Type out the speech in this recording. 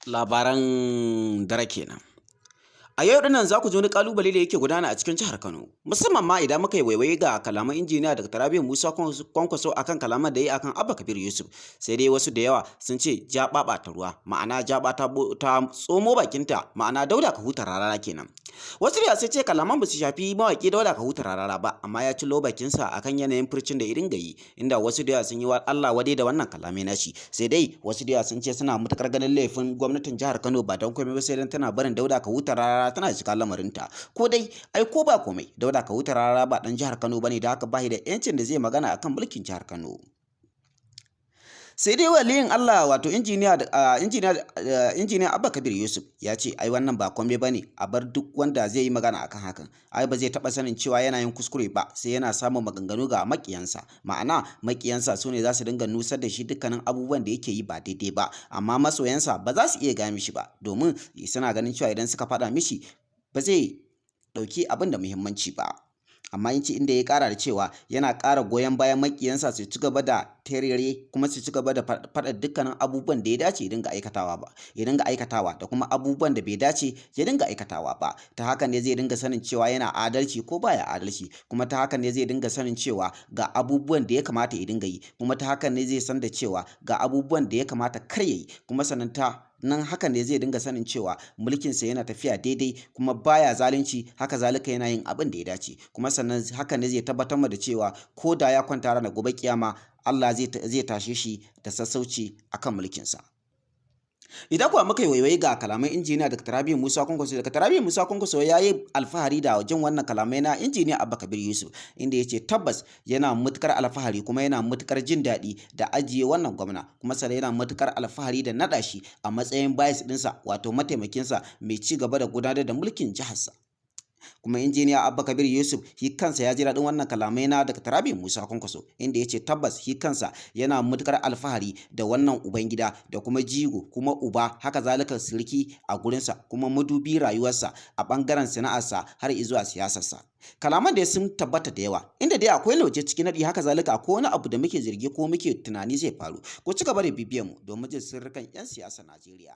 Labaran dare kenan. A yau dinnan za ku ji wani kalubale da yake gudana a cikin jihar Kano, musamman ma idan muka yi waiwaye ga kalaman injiniya Dr. Rabiu Musa Kwankwaso akan kalaman da ya yi akan Abba Kabir Yusuf. Sai dai wasu da yawa sun ce jaba ta ruwa, ma'ana jaba ta tsomo bakinta, ma'ana Dauda Kahutu Rarara kenan. Wasu da sai ce kalaman ba su shafi mawaki Dauda Kahutu Rarara ba, amma ya cillo bakinsa akan yanayin furcin da ya dinga yi, inda wasu da yawa sun yi wa Allah wadai da wannan kalamai nashi. Sai dai wasu da yawa sun ce suna matukar ganin laifin gwamnatin jihar Kano, ba don komai ba sai dan tana barin Dauda Kahutu Rarara tana shiga lamarinta. Ko dai ai ko ba komai, Dauda Kahutu Rarara ba dan jihar Kano bane, da haka ba da yancin da zai magana akan mulkin jihar Kano. Sai dai waliyin Allah, wato injiniya Abba Kabir Yusuf, ya ce ai wannan ba komai bane, a bar duk wanda zai yi magana akan hakan. Ai ba zai taba sanin cewa yana yin kuskure ba sai yana samun maganganu ga makiyansa, ma'ana makiyansa su ne za su dinga nusar da shi dukkanin abubuwan da yake yi ba daidai ba, amma masoyansa ba za su iya gaya mishi ba, domin suna ganin cewa idan suka faɗa mishi ba zai ɗauki abin da muhimmanci ba. Amma in ce inda ya kara da cewa yana kara goyon bayan makiyansa su ci gaba da terere kuma su ci gaba da faɗa dukkanin abubuwan da ya dace ya dinga aikatawa ba, ya dinga aikatawa, da kuma abubuwan da bai dace ya dinga aikatawa ba. Ta haka ne zai dinga sanin cewa yana adalci ko baya adalci, kuma ta haka ne zai dinga sanin cewa ga abubuwan da ya kamata ya dinga yi, kuma ta haka ne zai san da cewa ga abubuwan da ya kamata kar ya yi, kuma sannan ta nan hakan ne zai dinga sanin cewa mulkinsa yana tafiya daidai kuma baya zalunci, haka zalika yana yin abin da ya dace. Kuma sannan hakan ne zai tabbatar da cewa ko da ya kwanta ranar gobe kiyama, Allah zai tashe shi da sassauci akan mulkinsa. Idan kuwa muka yi waiwayi ga kalaman injiniya Dr. Rabiu Musa Kwankwaso, Dr. Rabiu Musa Kwankwaso ya yi alfahari da jin wannan kalamai na injiniya Abba Kabir Yusuf, inda ya ce tabbas yana matukar alfahari kuma yana matukar jin daɗi da ajiye wannan gwamna, kuma sannan yana matukar alfahari da naɗa shi a matsayin vice ɗinsa, wato mataimakinsa mai ci gaba da gudanar da mulkin jiharsa. Kuma injiniya Abba Kabir Yusuf shi kansa ya ji daɗin wannan kalamai na Dr. Rabiu Musa Kwankwaso, inda ya ce tabbas shi kansa yana matukar alfahari da wannan ubangida da kuma jigo kuma uba, haka zalika sirki a gurinsa, kuma madubi rayuwarsa a ɓangaren sana'arsa har zuwa siyasarsa. Kalaman da sun tabbata da yawa, inda dai akwai lauje cikin naɗi, haka zalika akwai wani abu da muke zargi ko muke tunani zai faru. Ku ci gaba da bibiyar mu domin jin sirrikan 'yan siyasar Najeriya.